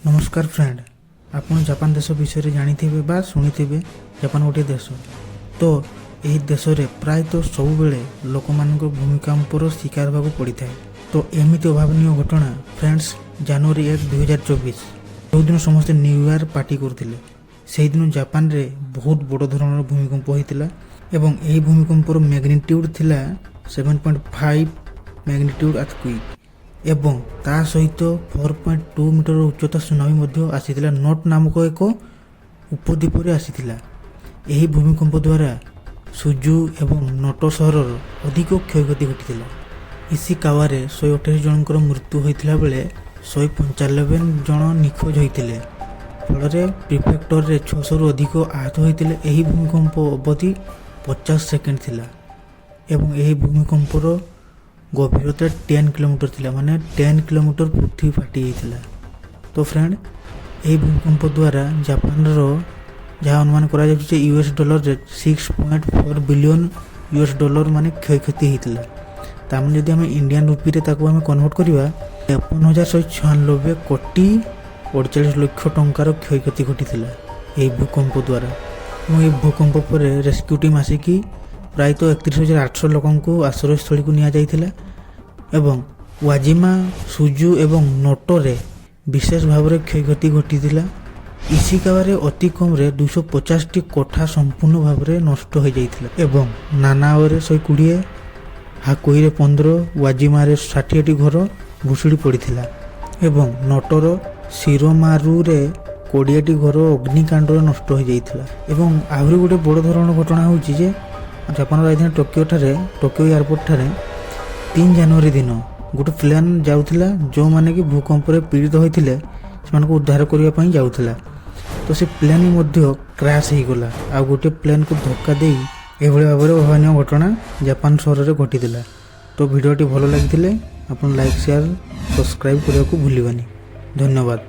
ନମସ୍କାର ଫ୍ରେଣ୍ଡ, ଆପଣ ଜାପାନ ଦେଶ ବିଷୟରେ ଜାଣିଥିବେ ବା ଶୁଣିଥିବେ। ଜାପାନ ଗୋଟିଏ ଦେଶ। ତ ଏହି ଦେଶରେ ପ୍ରାୟତଃ ସବୁବେଳେ ଲୋକମାନଙ୍କ ଭୂମିକମ୍ପର ଶିକାର ହେବାକୁ ପଡ଼ିଥାଏ। ତ ଏମିତି ଅଭାବନୀୟ ଘଟଣା ଫ୍ରେଣ୍ଡସ୍, ଜାନୁଆରୀ 1, 2024, ଯେଉଁଦିନ ସମସ୍ତେ ନ୍ୟୁ ଇୟର୍ ପାର୍ଟି କରୁଥିଲେ, ସେଇଦିନ ଜାପାନରେ ବହୁତ ବଡ଼ ଧରଣର ଭୂମିକମ୍ପ ହୋଇଥିଲା ଏବଂ ଏହି ଭୂମିକମ୍ପର ମ୍ୟାଗ୍ନିଟ୍ୟୁଡ଼ ଥିଲା 7.5 ମ୍ୟାଗ୍ନିଟ୍ୟୁଡ଼ ଆର୍ଥକ୍ୱିକ୍ ଏବଂ ତା ସହିତ 4.2 ମିଟର ଉଚ୍ଚତା ସୁନାମି ମଧ୍ୟ ଆସିଥିଲା। ନୋଟୋ ନାମକ ଏକ ଉପଦ୍ୱୀପରେ ଆସିଥିଲା। ଏହି ଭୂମିକମ୍ପ ଦ୍ୱାରା ସୁଜୁ ଏବଂ ନୋଟୋ ସହରର ଅଧିକ କ୍ଷୟକ୍ଷତି ଘଟିଥିଲା। ଇସିକାୱାରେ 128 ଜଣଙ୍କର ମୃତ୍ୟୁ ହୋଇଥିଲା ବେଳେ 195 ଜଣ ନିଖୋଜ ହୋଇଥିଲେ। ଫଳରେ ପ୍ରିଫେକ୍ଟରରେ 600ରୁ ଅଧିକ ଆହତ ହୋଇଥିଲେ। ଏହି ଭୂମିକମ୍ପ ଅବଧି 50 ସେକେଣ୍ଡ ଥିଲା ଏବଂ ଏହି ଭୂମିକମ୍ପର ଗଭୀରତା 10 କିଲୋମିଟର ଥିଲା, ମାନେ 10 କିଲୋମିଟର ପୃଥିବୀ ଫାଟି ଯାଇଥିଲା। ତ ଫ୍ରେଣ୍ଡ, ଏହି ଭୂମିକମ୍ପ ଦ୍ୱାରା ଜାପାନର ଯାହା ଅନୁମାନ କରାଯାଉଛି ଯେ ୟୁଏସ୍ ଡଲାରରେ 6.4 ବିଲିୟନ ୟୁଏସ୍ ଡଲର ମାନେ କ୍ଷୟକ୍ଷତି ହେଇଥିଲା। ତାମାନେ ଯଦି ଆମେ ଇଣ୍ଡିଆନ୍ ରୁପିରେ ତାକୁ ଆମେ କନଭର୍ଟ କରିବା, 53,196 କୋଟି 48 ଲକ୍ଷ ଟଙ୍କାର କ୍ଷୟକ୍ଷତି ଘଟିଥିଲା ଏହି ଭୂକମ୍ପ ଦ୍ୱାରା। ଏବଂ ଏହି ଭୂକମ୍ପ ପରେ ରେସ୍କ୍ୟୁ ଟିମ୍ ଆସିକି ପ୍ରାୟତଃ 31,800 ଲୋକଙ୍କୁ ଆଶ୍ରୟସ୍ଥଳୀକୁ ନିଆଯାଇଥିଲା ଏବଂ ୱାଜିମା, ସୁଜୁ ଏବଂ ନୋଟୋରେ ବିଶେଷ ଭାବରେ କ୍ଷୟକ୍ଷତି ଘଟିଥିଲା। ଇସିକାୱାରେ ଅତି କମରେ 250ଟି କୋଠା ସମ୍ପୂର୍ଣ୍ଣ ଭାବରେ ନଷ୍ଟ ହୋଇଯାଇଥିଲା ଏବଂ ନାନାଓରେ 120, ହାକୁଇରେ 15, ୱାଜିମାରେ 60ଟି ଘର ଭୁଶୁଡ଼ି ପଡ଼ିଥିଲା ଏବଂ ନୋଟୋର ଶିରୋମାରୁରେ 20ଟି ଘର ଅଗ୍ନିକାଣ୍ଡରେ ନଷ୍ଟ ହୋଇଯାଇଥିଲା। ଏବଂ ଆହୁରି ଗୋଟେ ବଡ଼ ଧରଣର ଘଟଣା ହେଉଛି ଯେ ଜାପାନର ରାଜଧାନୀ ଟୋକିଓଠାରେ, ଟୋକିଓ ଏୟାରପୋର୍ଟଠାରେ 3 ଜାନୁଆରୀ ଦିନ ଗୋଟେ ପ୍ଲେନ୍ ଯାଉଥିଲା। ଯେଉଁମାନେ କି ଭୂକମ୍ପରେ ପୀଡ଼ିତ ହୋଇଥିଲେ, ସେମାନଙ୍କୁ ଉଦ୍ଧାର କରିବା ପାଇଁ ଯାଉଥିଲା। ତ ସେ ପ୍ଲେନ୍ ମଧ୍ୟ କ୍ରାସ୍ ହେଇଗଲା ଆଉ ଗୋଟିଏ ପ୍ଲେନ୍କୁ ଧକ୍କା ଦେଇ। ଏଭଳି ଭାବରେ ଅଭାବନୀୟ ଘଟଣା ଜାପାନ ସହରରେ ଘଟିଥିଲା। ତ ଭିଡ଼ିଓଟି ଭଲ ଲାଗିଥିଲେ ଆପଣ ଲାଇକ୍, ସେୟାର, ସବସ୍କ୍ରାଇବ୍ କରିବାକୁ ଭୁଲିବେନି। ଧନ୍ୟବାଦ।